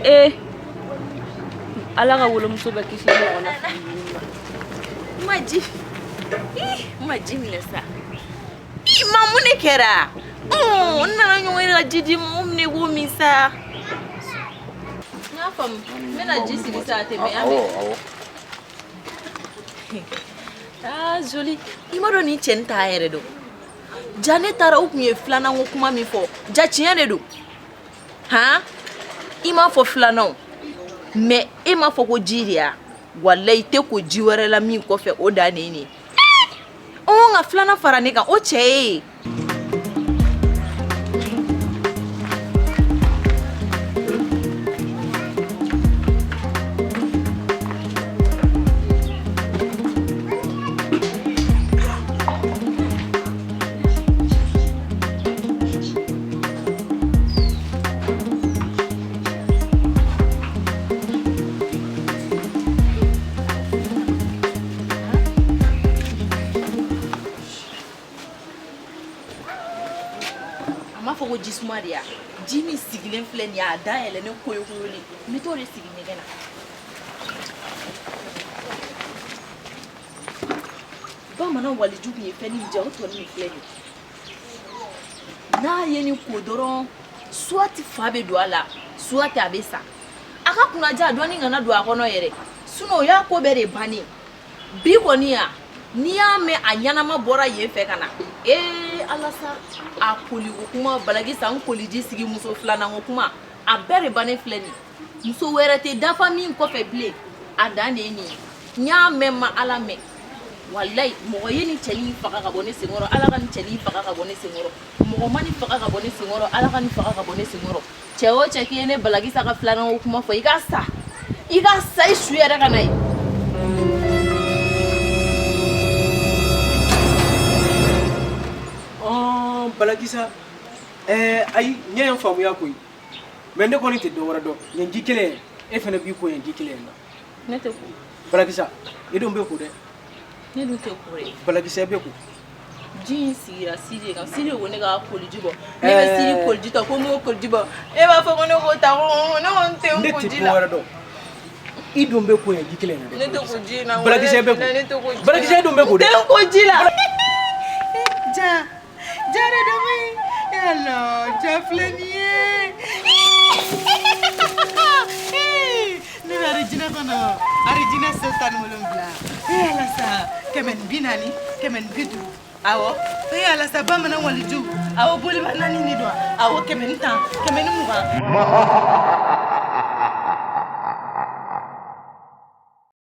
Ee, Ala ka wolomuso bɛ kisi ɲɔgɔn na. Ma ji, ih, ma ji minɛ sa. Ih, ma mun de kɛra? N nana ɲɔgɔn ye ka ji di ma, o minɛ k'o min sa. N y'a faamu, n bɛna ji sigi sa a tɛ mɛn, y'a mɛn? Awɔ, awɔ. Aa Zoli, i m'a dɔn nin cɛnin t'a yɛrɛ dɔn. Ja ne taara u tun ye filanan ko kuma min fɔ, ja tiɲɛ de don. Han? I m'a fɔ filanan o, mais e m'a fɔ ko ji de ya? Walayi i tɛ ko ji wɛrɛ la min kɔfɛ o dan de ye nin ye. Ɔ nka filanan fara ne kan, o cɛ ye. A m'a fɔ ko ji suma de ya? Ji min sigilen filɛ nin ye, a da yɛlɛnnen koyokoyolen, n bɛ t'o de sigi ɲɛgɛn na. Bamanan waliju tun ye fɛn min jɛ, o tɔnin min filɛ nin ye, n'a ye nin ko dɔrɔn, soit fa bɛ don a la, soit a bɛ sa. A ka kunnaja dɔɔni kana don a kɔnɔ yɛrɛ, sinon o y'a ko bɛɛ de bannen. Bi kɔni ya, n'i y'a mɛn a ɲɛnama bɔra yen fɛ ka na, ee Ala sa, a koliko kuma Balakisa, n koliji sigi muso filanan ko kuma, a bɛɛ de bannen filɛ nin ye. Muso wɛrɛ tɛ dafa min kɔfɛ bilen, a dan de ye nin ye. N y'a mɛn, ma Ala mɛn. Walayi, mɔgɔ ye nin cɛnin faga ka bɔ ne senkɔrɔ, Ala ka nin cɛnin faga ka bɔ ne senkɔrɔ. Mɔgɔ ma nin faga ka bɔ ne senkɔrɔ, Ala ka nin faga ka bɔ ne senkɔrɔ. Cɛ o cɛ k'i ye ne Balakisa ka filanan ko kuma fɔ, i ka sa, i ka sa, i su yɛrɛ ka na ye. Balakisa, ayi, n ye faamuya koyi, mais ne kɔni tɛ dɔ wɛrɛ dɔn nin ji kelen ye, e fana b'i ko nin ji kelen in na. Ne tɛ ko. Balakisa, i dun bɛ ko dɛ. Ne dun tɛ ko dɛ. Balakisa, i bɛ ko. Ji in sigira Sidi de kan. Sidi ko ne ka koliji bɔ, ne bɛ Sidi koliji ta, ko n b'o koliji bɔ, e b'a fɔ ko ne k'o ta, ko ne ko n tɛ n ko ji la. Ne tɛ dɔ wɛrɛ dɔn, i dun bɛ ko nin ji kelen in na dɛ. Ne tɛ ko ji in na. Balakisa, i bɛ ko. Ne tɛ ko ji la. Balakisa, i dun bɛ ko dɛ. N tɛ ko ji la. Ja, ja de don koyi. E Ala, ja filɛ nin ye. Ne bɛ arijinɛ kɔnɔ, arijinɛ so 17. E Ala sa, 140, 150. Awɔ, e Ala sa, bamanan waliju. Awɔ, boliba naani de don. Awɔ, 110, 120.